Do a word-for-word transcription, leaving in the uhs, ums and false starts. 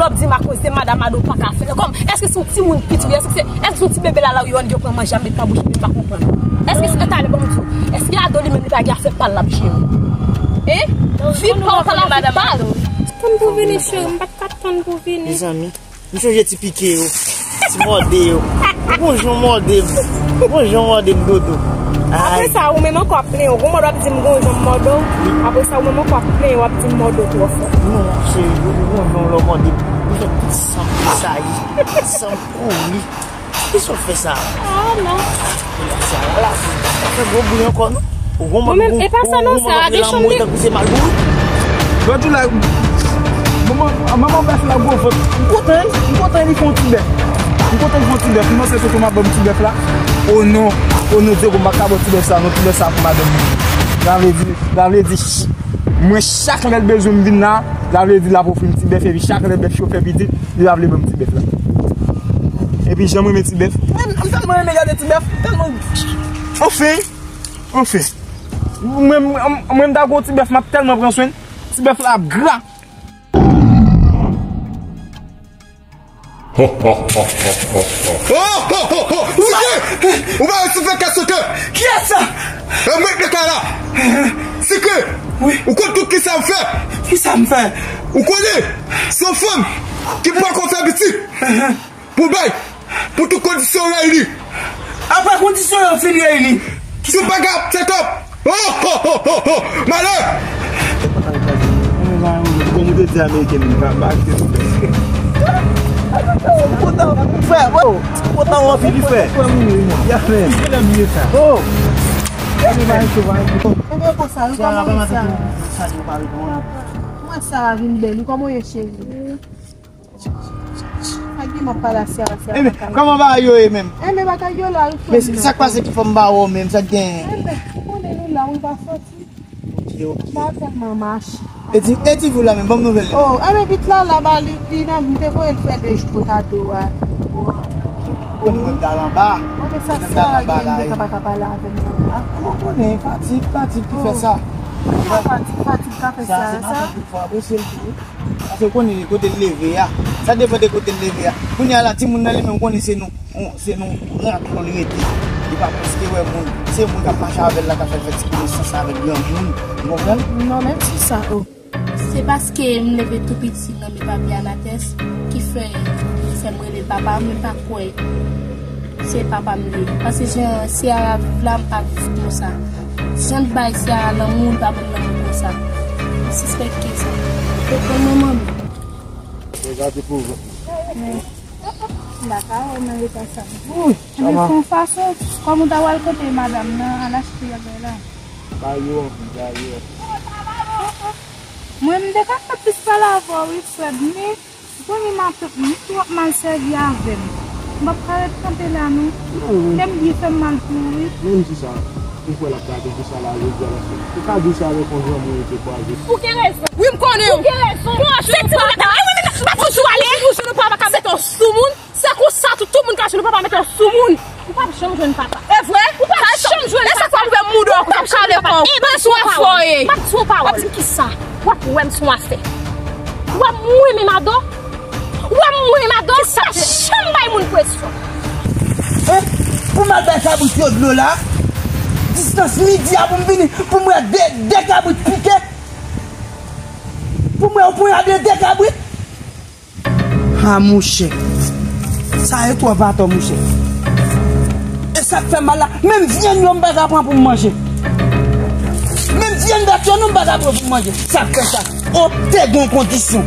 W ap di m akoz de madanm Ado pa ka fè. Kòm, èske se yon timoun piti ou ye? Èske se, èske se yon ti bebe la la yo, yo pran manje a met nan bouch li, m pa konprann. Èske se, talè, ban m di w, èske Ado li menm li pa gen afè pa l l ap jere? Hein? Vi pa w pa l ap pa l. Tann pou vini, cheri, m pa t ka tann pou vini. Mezanmi, m sonje ti pike yo, ti mòde yo. Ou gon jan w mòde m. Ou gon jan w mòde m, Dodo. Apre sa, ou menm ankò ap plenyen. Ou gon mòd w ap di m gon jan m mòde w. Apre sa, ou menm ankò ap plenyen, w ap di m mòde w twò fò. Non, cheri, ou gon jan w lè w mòde m. Ou fè tout san m tresayi, tout san m kouri. Kisa w fè sa? Oh, non. Sa fè gwo bri ankò, non. Ou gon mòde, mwen menm, e pa sa non, sa a de chanm li. Tankou se malbouri. Lòt jou la, manman, manman bèf la gwo vant. M kontan, m kontan li fè yon ti bèf. M kontan li fè yon ti bèf. M panse se tonton m ap ban m ti bèf la. O non, o non, Dye, m pa ka ban ti bèf sa, non, ti bèf sa pou madanm mwen. Sa vle di, sa vle di, ch-, mwen chak lè l bezwen m vin la, sa vle di l ap ofri m ti bèf, epi chak lè bèf yo fè pitit, li pa vle ban m ti bèf la. Epi jan m renmen ti bèf. Mwen, m tèlman renmen gade ti bèf, tèlman. Anfen, anfen. Mwen, mwen, mwen m ta gon ti bèf, m ap tèlman pran swen l. Ti bèf la ap gra. Ho, ho, ho, ho, ho, ho. Oh, ho, ho, ho. Sikre! Ou pa wè si fè kè sote? Kiyès sa? E mwen k te ka la. Sikre! Wi. Ou konn tout kisa m fè? Kisa m fè? Ou konnen? Se yon fanm ki poko fè pitit. Pou bay, pou tout kondisyon reyini. Apre kondisyon yo fin reyini. Tout bagay ap set up. Oh, oh, oh, oh, oh. Malè. Kòm ou te di Ameriken, li pa, pa kite sou pès. M kontan, frè, bro. M kontan w anpil, frè. Yeah, man. Oh. Mwen konsa, wi, kòman w ye sa? Mwen sa vin bèl, wi, kòman w ye, cheri? Sa gen m ap pale a Siyara, Siyara pa ka. Ebyen, kòman bagay yo ye menm? Ebyen, bagay yo la, wi, frè m nan. Men sa k pase ki fè m pa wè w menm, sa k genyen? Ebyen, ou konnen nou la, wi, pa soti. Ok, ok. Pa tèlman mache. E ti, e ti fi w la menm, ban m nouvèl li. Oh, ebyen, pitit la, la, ba li, li nan, m te voye l fè de jou pou Ado a. Ou konn mwen t al anba. Mwen, men sa Siyara gen, m te ka pa ka pale avè l. Ah, ou konnen, fatig, fatig ki fè sa. Fatig, fatig ka fè sa, sa. Sa, se pa tout fwa, apresye l tou. Paske w konnen kote l leve a. Sa depann de kote l leve a. Kounye a la, timoun nan li menm, w konnen se nan, se nan ranklon li rete. Li pa prèske wè moun. Se moun k ap mache avè l la k ap fè l fè ti konesans avèk granmoun. Ou konprann? Non, menm si sa, oh. Se paske m leve tou piti nan men papi Anatès ki fè, fè m rele l papa, men pa kwè. Se papa m li ye. Paske jan Siyara viv la, m pa viv konsa. Jan l bay Siyara lanmou, li pa ban m lanmou konsa. M sispèk ke sa. Ou konprann mwen, manmi? Regade pou vant. Men, m pa ka wè nan eta sa. Wi, men se yon fason, kòm ou ta pral kote madanm nan, al achte bagay la. Ba yo anvi, ba yo anvi. Mwen, m te ka fè plis pale avè w, wi, frè m, men Kounye matant mwen, m twò mal sèvi avè m. M p ap ka ret kanpe la, non. Lè m byen fè m mal pou ou, wi. Menm si sa, ou kwè l ap gade pou sa la, jodi a, paske ou ka di sa avèk yon granmoun ou te kwaze. Ou gen rezon. Wi, m konnen w. Ou gen rezon. Bon, se ti moun nan, e mwen menm, m ap toujou ale. Ou jwenn papa ka mete w sou moun. Se konsa, tout, tout moun ka jwenn papa mete w sou moun. Ou p ap janm jwenn papa. E vre? Ou p ap janm jwenn papa. E sa k fè w ouvè mouda w konsa, w kale kò w. Ou p ap jwenn papa. Ou sou afòye. M ap di w yon pawòl. W ap di m kisa? W ap wè m sou afè. W ap mwen menm Ado. W ap mwen menm Ado. Kisa? Janm bay moun presyon. Hein? Pou m al bay kabrit yo dlo la? Distans midi a pou m vini, pou m wè de, de kabrit pike? Pou m wè yo ponyade de kabrit? Ha, mouche. Sa e twòp atò, mouche. E sa k fè mal la, menm vyann yo m pa ka pran pou m manje. Menm vyann bèt yo non m pa ka pran pou m manje. Sa k fè sa? O, te gen kondisyon.